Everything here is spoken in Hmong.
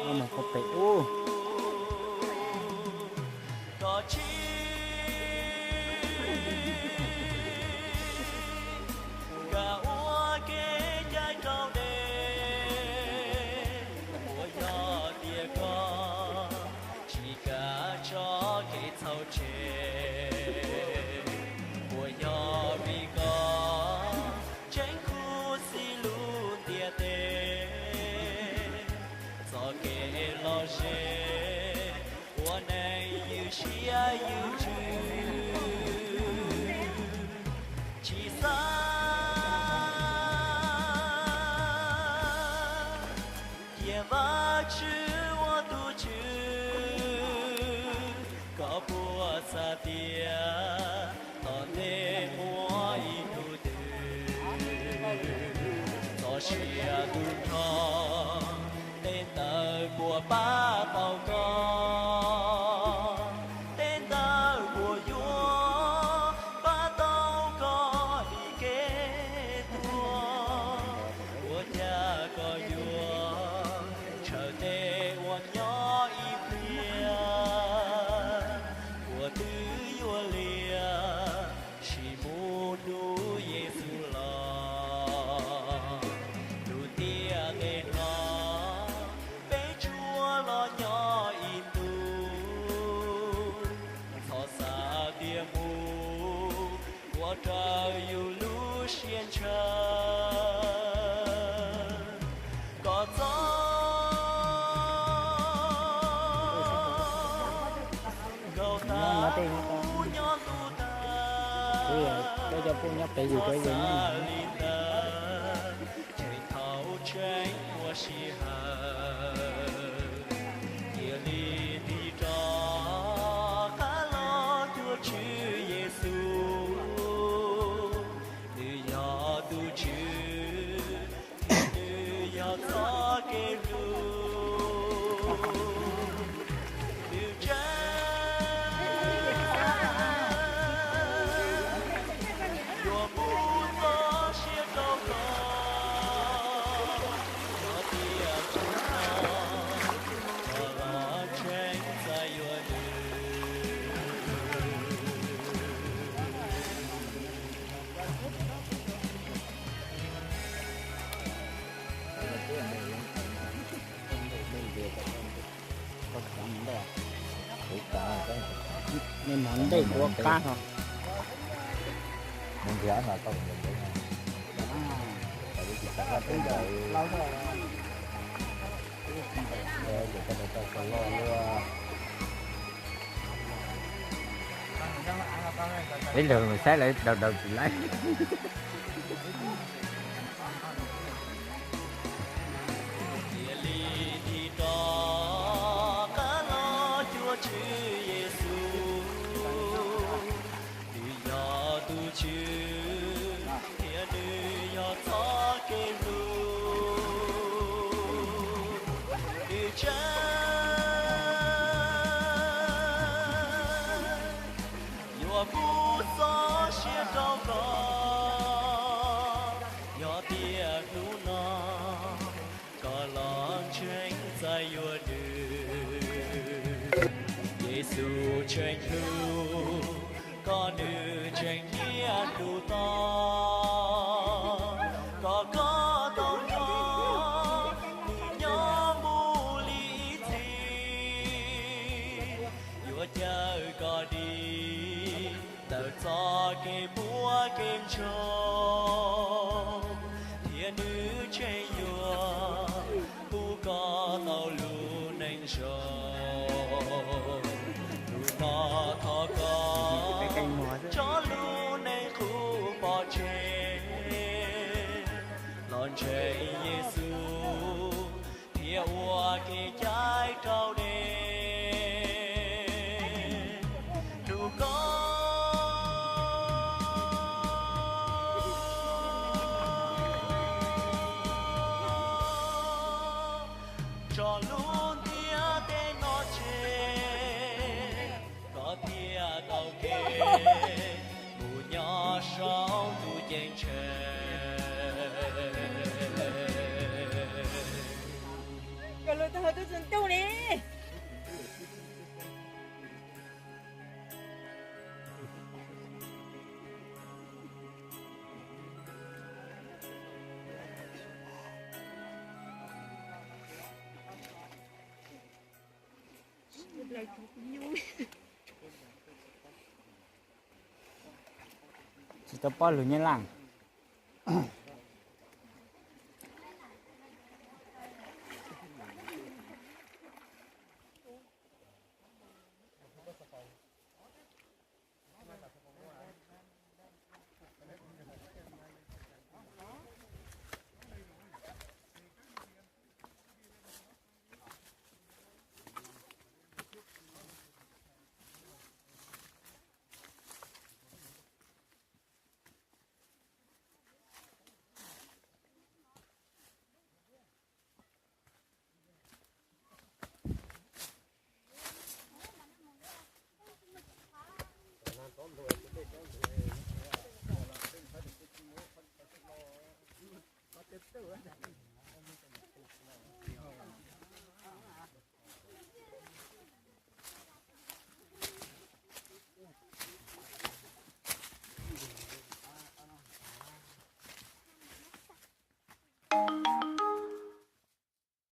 Mus puag pem ub. Koj tsis kam ua kev cai raus dej, puas yog tias koj tsis kam tso kev txhaum tseg? Puas yog vim koj tseem khuv xim lub ntiaj teb, txoj kev lom zem ua neeg ywj siab ywj ntsws? Tsis xav cia Vajtswv ua tus Tswv, koj puas xav tias tom ntej muaj ib hnub twg txoj sia tu nrho, tej ntawd puas pab tau koj? Tej ntawd puas yuav pab tau koj li kev tuag? Ua cas koj yuav ntshaw tej uas nyob ib pliag? Ua twb yuav liam sim mus hnub Yexus los. Lub ntiaj teb no peb tsuas los nyob ib ntus, txhob xav tias mus ua rau yus lub siab ntshaw. Koj txhob nkaum tas kuv nyob ntuj tag, txhob xav li ntawd, tseem thaum tseem muaj sij hawm. Cia li tig rov qab los cuag Tswv Yexus, nws yog tus Tswv, nws yog txoj kev hlub, nws tseem yuav pub txoj sia rau koj. Yog tias hnub no koj los tseem txais yuav nws. Nej mov ntej kuv ua qab no. Peb lug saib lawv daus daus tsis laib. Cia li tig rov qab los cuag Tswv Yexus, nws yog tus Tswv thiab nws yog txoj kev hlub, nws tseem yuav pub txoj sia rau koj. Yog tias hnub no koj los tseem txais yuav nws. Yexus tseem hlub koj, nws tseem niaj hnub tos koj, koj tau nrog nws nyob mus li ib txhis. Yuav cawm koj dim ntawm txoj kev puas kev ntsoog, thiab nws tseem yuav pub koj tau lub neej zoo. Hnub no thov koj tso lub neej qub pov tseg, los ntseeg Yexus thiab ua kev cai raus dej. Rau koj tso lub ntiaj teb no tseg, koj thiaj tau kev mus nyob saum ntuj ceeb tsheej. Tus txus ntuj ne. Tsis tau paub lus Nyab Laj.